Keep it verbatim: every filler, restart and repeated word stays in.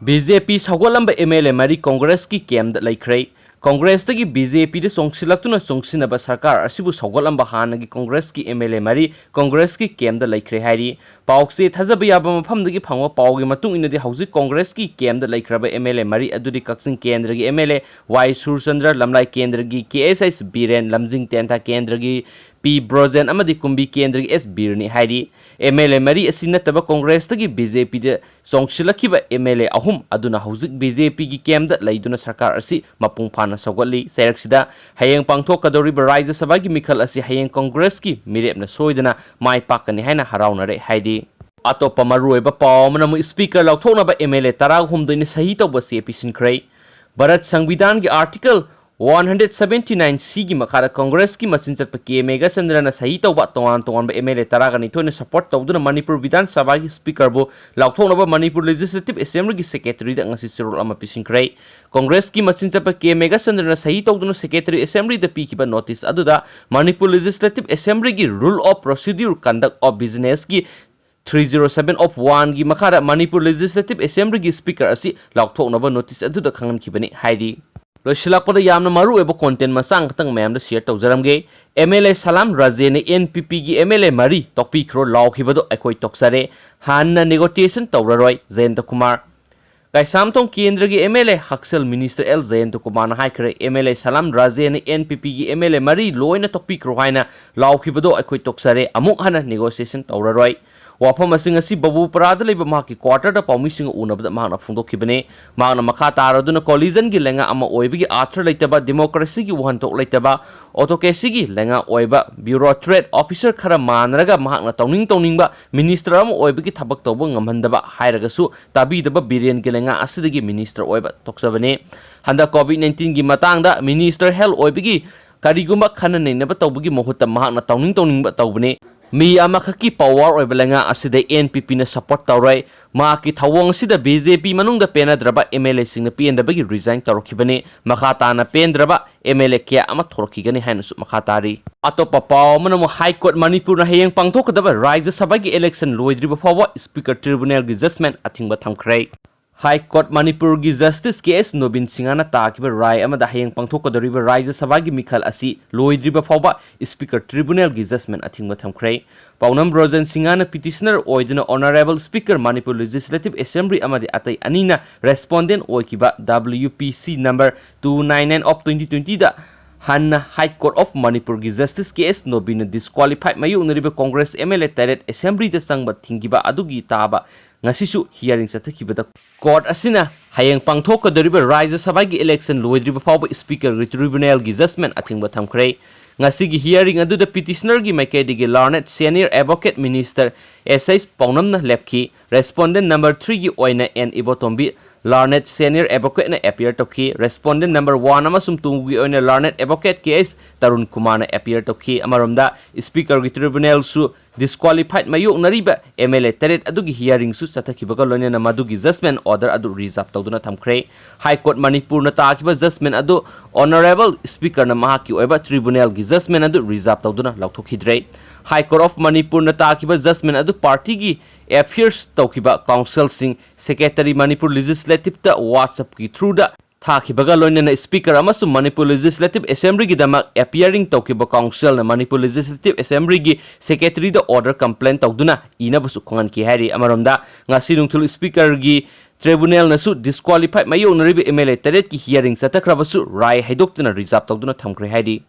B J P ꯁꯧꯒꯠꯂꯝꯕ M L A ꯃꯔꯤ ꯀꯣꯡꯒ꯭ꯔꯦꯁꯀꯤ ꯀꯦꯝꯗ ꯂꯩꯈ꯭ꯔꯦ꯫ ꯀꯣꯡꯒ꯭ꯔꯦꯁꯇꯒꯤ ꯕꯤ ꯖꯦ ꯄꯤꯗ ꯆꯣꯡꯁꯤꯜꯂꯛꯇꯨꯅ ꯆꯣꯡꯁꯤꯟꯅꯕ ꯁꯔꯀꯥꯔ ꯑꯁꯤꯕꯨ ꯁꯧꯒꯠꯂꯝꯕ ꯍꯥꯟꯅꯒꯤ ꯀꯣꯡꯒ꯭ꯔꯦꯁꯀꯤ ꯑꯦꯝ ꯑꯦꯜ ꯑꯦ ꯃꯔꯤ ꯀꯣꯡꯒ꯭ꯔꯦꯁꯀꯤ ꯀꯦꯝꯗ ꯂꯩꯈ꯭ꯔꯦ ꯍꯥꯏꯔꯤ꯫ ꯄꯥꯎꯆꯦ ꯊꯥꯖꯕ ꯌꯥꯕ ꯃꯐꯝꯗꯒꯤ ꯐꯪꯕ ꯄꯥꯎꯒꯤ ꯃꯇꯨꯡ ꯏꯟꯅꯗꯤ ꯍꯧꯖꯤꯛ ꯀꯣꯡꯒ꯭ꯔꯦꯁꯀꯤ ꯀꯦꯝꯗ ꯂꯩꯈ꯭ꯔꯕ ꯑꯦꯝ ꯑꯦꯜ ꯑꯦ ꯃꯔꯤ ꯑꯗꯨꯗꯤ ꯀꯛꯆꯤꯡ ꯀꯦꯟꯗ꯭ꯔꯒꯤ ꯑꯦꯝ ꯑꯦꯜ ꯑꯦ ꯋꯥꯏ ꯁꯨꯔꯆꯟꯗ꯭ꯔ, ꯂꯝꯂꯥꯏ ꯀꯦꯟꯗ꯭ꯔꯒꯤ ꯀꯦ ꯑꯦꯁ ꯑꯩꯆ ꯕꯤꯔꯦꯟ, ꯂꯝꯖꯤꯡ ꯇꯦꯟꯊꯥ ꯀꯦꯟꯗ꯭ꯔꯒꯤ ꯄꯤ ꯕ꯭ꯔꯣꯖꯦꯟ ꯑꯃꯗꯤ ꯀꯨꯝꯕꯤ ꯀꯦꯟꯗ꯭ꯔꯒꯤ ꯑꯦꯁ ꯕꯤꯔꯅꯤ ꯍꯥꯏꯔꯤ꯫ ꯑꯦꯝ ꯑꯦꯜ ꯑꯦ ꯃꯔꯤ ꯑꯁꯤ ꯅꯠꯇꯕ ꯀꯣꯡꯒ꯭ꯔꯦꯁꯇꯒꯤ ꯕꯤ ꯖꯦ ꯄꯤꯗ ꯆꯣꯡꯁꯤꯜꯂꯛꯈꯤꯕ ꯑꯦꯝ ꯑꯦꯜ ꯑꯦ ꯑꯍꯨꯝ ꯑꯗꯨꯅ ꯍꯧꯖꯤꯛ ꯕꯤ ꯖꯦ ꯄꯤꯒꯤ ꯀꯦꯝꯗ ꯂꯩꯗꯨꯅ ꯁꯔꯀꯥꯔ ꯑꯁꯤ ꯃꯄꯨꯡ ꯐꯥꯅ ꯁꯧꯒꯠꯂꯤ꯫ ꯆꯩꯔꯛꯁꯤꯗ ꯍꯌꯦꯡ ꯄꯥꯡꯊꯣꯛꯀꯗꯧꯔꯤꯕ ꯔꯥꯖ꯭ꯌ ꯁꯚꯥꯒꯤ ꯃꯤꯈꯜ ꯑꯁꯤ ꯍꯌꯦꯡ ꯀꯣꯡꯒ꯭ꯔꯦꯁꯀꯤ ꯃꯤꯔꯦꯞꯅ ꯁꯣꯏꯗꯅ ꯃꯥꯏ ꯄꯥꯛꯀꯅꯤ ꯍꯥꯏꯅ ꯍꯔꯥꯎꯅꯔꯦ ꯍꯥꯏꯔꯤ꯫ ꯑꯇꯣꯞꯄ ꯃꯔꯨꯑꯣꯏꯕ ꯄꯥꯎ ꯑꯃꯅ ꯑꯃꯨꯛ ꯁ꯭ꯄꯤꯀꯔ ꯂꯧꯊꯣꯛꯅꯕ ꯑꯦꯝ ꯑꯦꯜ ꯑꯦ ꯇꯔꯥꯍꯨꯝꯗꯣꯏꯅ ꯁꯍꯤ ꯇꯧꯕ ꯆꯦ ꯄꯤꯁꯤꯟꯈ꯭ꯔꯦ꯫ ꯚꯥꯔꯠ ꯁꯪꯕꯤꯙꯥꯟꯒꯤ article one hundred seventy nine ꯁꯤꯒꯤ ꯃꯈꯥꯗ ꯀꯣꯡꯒ꯭ꯔꯦꯁꯀꯤ ꯃꯆꯤꯟ ꯆꯠꯄ ꯀꯦ ꯃꯦꯘꯆꯟꯗ꯭ꯔꯅ ꯁꯍꯤ ꯇꯧꯕ ꯇꯣꯉꯥꯟ ꯇꯣꯉꯥꯟꯕ ꯑꯦꯝ ꯑꯦꯜ ꯑꯦ ꯇꯔꯥꯒ ꯅꯤꯊꯣꯏꯅ ꯁꯄꯣꯔꯠ ꯇꯧꯗꯨꯅ ꯃꯅꯤꯄꯨꯔ ꯕꯤꯙꯥꯟ ꯁꯚꯥꯒꯤ ꯁ꯭ꯄꯤꯀꯔꯕꯨ ꯂꯥꯎꯊꯣꯛꯅꯕ ꯃꯅꯤꯄꯨꯔ ꯂꯦꯖꯤꯁꯂꯦꯇꯤꯚ ꯑꯦꯁꯦꯝꯕ꯭ꯂꯤꯒꯤ ꯁꯦꯀ꯭ꯔꯦꯇꯔꯤꯗ ꯉꯁꯤ ꯆꯦꯔꯣꯜ ꯑꯃ ꯄꯤꯁꯤꯟꯈ꯭ꯔꯦ꯫ ꯀꯣꯡꯒ꯭ꯔꯦꯁꯀꯤ ꯃꯆꯤꯟ ꯆꯠꯄ ꯀꯦ ꯃꯦꯘꯆꯟꯗ꯭ꯔꯅ ꯁꯍꯤ ꯇꯧꯗꯨꯅ ꯁꯦꯀ꯭ꯔꯦꯇꯔꯤ ꯑꯦꯁꯦꯝꯕ꯭ꯂꯤꯗ ꯄꯤꯈꯤꯕ ꯅꯣꯇꯤꯁ ꯑꯗꯨꯗ ꯃꯅꯤꯄꯨꯔ ꯂꯦꯖꯤꯁꯂꯦꯇꯤꯚ ꯑꯦꯁꯦꯝꯕ꯭ꯂꯤꯒꯤ Rule of Procedure, Conduct of Businessꯀꯤ three zero seven of oneꯒꯤ ꯃꯈꯥꯗ ꯃꯅꯤꯄꯨꯔ ꯂꯦꯖꯤꯁꯂꯦꯇꯤꯚ ꯑꯦꯁꯦꯝꯕ꯭ꯂꯤꯒꯤ ꯁ꯭ꯄꯤꯀꯔ ꯑꯁꯤ ꯂꯥꯎꯊꯣꯛꯅꯕ ꯅꯣꯇꯤꯁ ꯑꯗꯨꯗ ꯈꯪꯍꯟꯈꯤꯕꯅꯤ ꯍꯥꯏꯔꯤ꯫ ꯂꯣꯏꯁꯤꯜꯂꯛꯄꯗ ꯌꯥꯝꯅ ꯃꯔꯨꯑꯣꯏꯕ ꯀꯣꯟꯇꯦꯟ ꯃꯆꯥ ꯈꯛꯇꯪ ꯃꯌꯥꯝꯗ ꯁꯤꯌꯔ ꯇꯧꯖꯔꯝꯒꯦ꯫ ꯑꯦꯝ ꯑꯦꯜ ꯑꯦ ꯁꯂꯥꯝ ꯔꯥꯖꯦꯅ ꯑꯦꯟ ꯄꯤ ꯄꯤꯒꯤ ꯑꯦꯝ ꯑꯦꯜ ꯑꯦ ꯃꯔꯤ ꯇꯣꯛꯄꯤꯈ꯭ꯔꯣ ꯂꯥꯎꯈꯤꯕꯗꯨ ꯑꯩꯈꯣꯏ ꯇꯣꯛꯆꯔꯦ꯫ ꯍꯟꯅ ꯅꯦꯒꯣꯁꯤꯌꯦꯁꯟ ꯇꯧꯔꯔꯣꯏ, ꯖꯌꯟꯇ ꯀꯨꯃꯥꯔ꯫ ꯀꯩꯁꯥꯝꯊꯣꯡ ꯀꯦꯟꯗ꯭ꯔꯒꯤ ꯑꯦꯝ ꯑꯦꯜ ꯑꯦ ꯍꯛꯁꯦꯜ ꯃꯤꯅꯤꯁꯇꯔ ꯑꯦꯜ ꯖꯌꯟꯇ ꯀꯨꯃꯥꯔꯅ ꯍꯥꯏꯈ꯭ꯔꯦ, ꯑꯦꯝ ꯑꯦꯜ ꯑꯦ ꯁꯂꯥꯝ ꯔꯥꯖꯦꯅ ꯑꯦꯟ ꯄꯤ ꯄꯤꯒꯤ ꯑꯦꯝ ꯑꯦꯜ ꯑꯦ ꯃꯔꯤ ꯂꯣꯏꯅ ꯇꯣꯛꯄꯤꯈ꯭ꯔꯣ ꯍꯥꯏꯅ ꯂꯥꯎꯈꯤꯕꯗꯣ ꯑꯩꯈꯣꯏ ꯇꯣꯛꯆꯔꯦ, ꯑꯃꯨꯛ ꯍꯟꯅ ꯅꯦꯒꯣꯁꯤꯌꯦꯁꯟ ꯇꯧꯔꯔꯣꯏ꯫ ꯋꯥꯐꯝ ꯑꯁꯤ ꯉꯁꯤ ꯕꯕꯨꯄꯔꯥꯗ ꯂꯩꯕ ꯃꯍꯥꯛꯀꯤ ꯀ꯭ꯋꯥꯇꯔꯗ ꯄꯥꯎꯃꯤꯁꯤꯡꯒ ꯎꯅꯕꯗ ꯃꯍꯥꯛꯅ ꯐꯣꯡꯗꯣꯛꯈꯤꯕꯅꯤ꯫ ꯃꯍꯥꯛꯅ ꯃꯈꯥ ꯇꯥꯔꯗꯨꯅ ꯀꯣꯂꯤꯖꯟꯒꯤ ꯂꯩꯉꯥꯛ ꯑꯃ ꯑꯣꯏꯕꯒꯤ ꯑꯥꯔꯊ ꯂꯩꯇꯕ, ꯗꯦꯃꯣꯀ꯭ꯔꯦꯁꯤꯒꯤ ꯋꯥꯍꯟꯊꯣꯛ ꯂꯩꯇꯕ, ꯑꯣꯇꯣꯀ꯭ꯔꯦꯁꯤꯒꯤ ꯂꯩꯉꯥꯛ ꯑꯣꯏꯕ, ꯕ꯭ꯌꯨꯔꯣꯀ꯭ꯔꯦꯠ ꯑꯣꯐꯤꯁꯔ ꯈꯔ ꯃꯥꯟꯅꯔꯒ ꯃꯍꯥꯛꯅ ꯇꯧꯅꯤꯡ ꯇꯧꯅꯤꯡꯕ ꯃꯤꯅꯤꯁꯇꯔ ꯑꯃ ꯑꯣꯏꯕꯒꯤ ꯊꯕꯛ ꯇꯧꯕ ꯉꯝꯍꯟꯗꯕ ꯍꯥꯏꯔꯒꯁꯨ ꯇꯥꯕꯤꯗꯕ ꯕꯤꯔꯦꯟꯒꯤ ꯂꯩꯉꯥꯛ ꯑꯁꯤꯗꯒꯤ ꯃꯤꯅꯤꯁꯇꯔ ꯑꯣꯏꯕ ꯇꯣꯛꯆꯕꯅꯤ꯫ ꯍꯟꯗꯛ ꯀꯣꯚꯤꯗ ꯅꯥꯏꯟꯇꯤꯟꯒꯤ ꯃꯇꯥꯡꯗ ꯃꯤꯅꯤꯁꯇꯔ ꯍꯦꯜꯊ ꯑꯣꯏꯕꯒꯤ ꯀꯔꯤꯒꯨꯝꯕ ꯈꯟꯅ ꯅꯩꯅꯕ ꯇꯧꯕꯒꯤ ꯃꯍꯨꯠꯇ ꯃꯍꯥꯛꯅ ꯇꯧꯅꯤꯡ ꯇꯧꯅꯤꯡꯕ ꯇꯧꯕꯅꯤ꯫ ꯃꯤ ꯑꯃꯈꯛꯀꯤ ꯄꯋꯥꯔ ꯑꯣꯏꯕ ꯂꯩꯉꯥꯛ ꯑꯁꯤꯗ ꯑꯦꯟ ꯄꯤ ꯄꯤꯅ ꯁꯄꯣꯔꯠ ꯇꯧꯔꯣꯏ꯫ ꯃꯍꯥꯛꯀꯤ ꯊꯧꯑꯣꯡ ꯑꯁꯤꯗ ꯕꯤ ꯖꯦ ꯄꯤ ꯃꯅꯨꯡꯗ ꯄꯦꯟꯅꯗ꯭ꯔꯕ ꯑꯦꯝ ꯑꯦꯜ ꯑꯦꯁꯤꯡꯅ ꯄꯦꯟꯗꯕꯒꯤ ꯔꯤꯖꯥꯏꯟ ꯇꯧꯔꯛꯈꯤꯕꯅꯤ꯫ ꯃꯈꯥ ꯇꯥꯅ ꯄꯦꯟꯗ꯭ꯔꯕ ꯑꯦꯝ ꯑꯦꯜ ꯑꯦ ꯀꯌꯥ ꯑꯃ ꯊꯣꯔꯛꯈꯤꯒꯅꯤ ꯍꯥꯏꯅꯁꯨ ꯃꯈꯥ ꯇꯥꯔꯤ꯫ ꯑꯇꯣꯞꯄ ꯄꯥꯎ ꯑꯃꯅ ꯑꯃꯨꯛ ꯍꯥꯏ ꯀꯣꯔꯠ ꯃꯅꯤꯄꯨꯔꯅ ꯍꯌꯦꯡ ꯄꯥꯡꯊꯣꯛꯀꯗꯕ ꯔꯥꯖ꯭ꯌ ꯁꯚꯥꯒꯤ ꯏꯂꯦꯛꯁꯟ ꯂꯣꯏꯗ꯭ꯔꯤꯕ ꯐꯥꯎꯕ ꯁ꯭ꯄꯤꯀꯔ ꯇ꯭ꯔꯤꯕꯨꯅꯦꯜꯒꯤ ꯖꯖꯃꯦꯟ ꯑꯊꯤꯡꯕ ꯊꯝꯈ꯭ꯔꯦ꯫ High Court ꯃꯅꯤꯄꯨꯔꯒꯤ Justice ꯀꯦ ꯑꯦꯁ ꯅꯣꯕꯤꯟ ꯁꯤꯡꯍꯅ ꯇꯥꯈꯤꯕ ꯔꯥꯏ ꯑꯃꯗ ꯍꯌꯦꯡ ꯄꯥꯡꯊꯣꯛꯀꯗꯧꯔꯤꯕ ꯔꯥꯖ꯭ꯌ ꯁꯚꯥꯒꯤ ꯃꯤꯈꯜ ꯑꯁꯤ ꯂꯣꯏꯗ꯭ꯔꯤꯕ ꯐꯥꯎꯕ Speaker Tribunalꯒꯤ judgment ꯑꯊꯤꯡꯕ ꯊꯝꯈ꯭ꯔꯦ꯫ ꯄꯥꯎꯅꯝ ꯕ꯭ꯔꯣꯖꯦꯟ ꯁꯤꯡꯍꯅ petitioner ꯑꯣꯏꯗꯨꯅ Honourable Speaker Manipur Legislative Assembly ꯑꯃꯗꯤ ꯑꯇꯩ ꯑꯅꯤꯅ respondent ꯑꯣꯏꯈꯤꯕ W P C number two nine nine of twenty twenty ꯗ ꯍꯥꯟꯅ High Court of ꯃꯅꯤꯄꯨꯔꯒꯤ Justice K S ꯅꯣꯕꯤꯟꯅ disqualify ꯃꯥꯌꯣꯛꯅꯔꯤꯕ Congress M L A ꯇꯔꯦꯠ Assemblyꯗ ꯆꯪꯕ ꯊꯤꯡꯈꯤꯕ ꯑꯗꯨꯒꯤ ꯇꯥꯕ ꯉꯁꯤꯁꯨ hearing ꯆꯠꯊꯈꯤꯕꯗ court ꯑꯁꯤꯅ ꯍꯌꯦꯡ ꯄꯥꯡꯊꯣꯛꯀꯗꯧꯔꯤꯕ ꯔꯥꯖ꯭ꯌ ꯁꯚꯥꯒꯤ election ꯂꯣꯏꯗ꯭ꯔꯤꯕ ꯐꯥꯎꯕ Speakerꯒꯤ Tribunalꯒꯤ judgment ꯑꯊꯤꯡꯕ ꯊꯝꯈ꯭ꯔꯦ꯫ ꯉꯁꯤꯒꯤ hearing ꯑꯗꯨꯗ petitionerꯒꯤ ꯃꯥꯏꯀꯩꯗꯒꯤ learned senior advocate Minister S H ꯄꯥꯎꯅꯝꯅ ꯂꯦꯞꯈꯤ꯫ Respondent number threeꯒꯤ ꯑꯣꯏꯅ N ꯏꯕꯣꯇꯣꯝꯕꯤ learned senior advocateꯅ appear ꯇꯧꯈꯤ꯫ Respondent number one ꯑꯃꯁꯨꯡ twoꯒꯤ ꯑꯣꯏꯅ learned advocate K H Tarun ꯀꯨꯃꯥꯔꯅ appear ꯇꯧꯈꯤ꯫ ꯑꯃꯔꯣꯝꯗ Speakerꯒꯤ Tribunalꯁꯨ disqualified ꯃꯥꯌꯣꯛꯅꯔꯤꯕ M L A ꯇꯔꯦꯠ ꯑꯗꯨꯒꯤ hearingꯁꯨ ꯆꯠꯊꯈꯤꯕꯒ ꯂꯣꯏꯅꯅ ꯃꯗꯨꯒꯤ judgment order ꯑꯗꯨ reserve ꯇꯧꯗꯨꯅ ꯊꯝꯈ꯭ꯔꯦ꯫ High Court ꯃꯅꯤꯄꯨꯔꯅ ꯇꯥꯈꯤꯕ judgment ꯑꯗꯨ Honourable Speakerꯅ ꯃꯍꯥꯛꯀꯤ ꯑꯣꯏꯕ Tribunalꯒꯤ judgmentꯅ ꯑꯗꯨ reserve ꯇꯧꯗꯨꯅ ꯂꯧꯊꯣꯛꯈꯤꯗ꯭ꯔꯦ꯫ High Court of ꯃꯅꯤꯄꯨꯔꯅ ꯇꯥꯈꯤꯕ judgment ꯑꯗꯨ partyꯒꯤ appear ꯇꯧꯈꯤꯕ counselꯁꯤꯡ, secretary, ꯃꯅꯤꯄꯨꯔ Legislativeꯇ WhatsAppꯀꯤ throughꯗ ꯊꯥꯈꯤꯕꯒ ꯂꯣꯏꯅꯅ Speaker ꯑꯃꯁꯨꯡ ꯃꯅꯤꯄꯨꯔ Legislative Assemblyꯒꯤꯗꯃꯛ appearing ꯇꯧꯈꯤꯕ counselꯅ ꯃꯅꯤꯄꯨꯔ Legislative Assemblyꯒꯤ secretaryꯗ order complaint ꯇꯧꯗꯨꯅ ꯏꯅꯕꯁꯨ ꯈꯪꯍꯟꯈꯤ ꯍꯥꯏꯔꯤ꯫ ꯑꯃꯔꯣꯝꯗ, ꯉꯁꯤ ꯅꯨꯡꯊꯤꯜ Speakerꯒꯤ Tribunalꯅꯁꯨ disqualified ꯃꯥꯌꯣꯛꯅꯔꯤꯕ M L A ꯇꯔꯦꯠꯀꯤ hearing ꯆꯠꯊꯈ꯭ꯔꯕꯁꯨ ꯔꯥꯏ ꯍꯥꯏꯗꯣꯛꯇꯨꯅ reserve ꯇꯧꯗꯨꯅ ꯊꯝꯈ꯭ꯔꯦ ꯍꯥꯏꯔꯤ꯫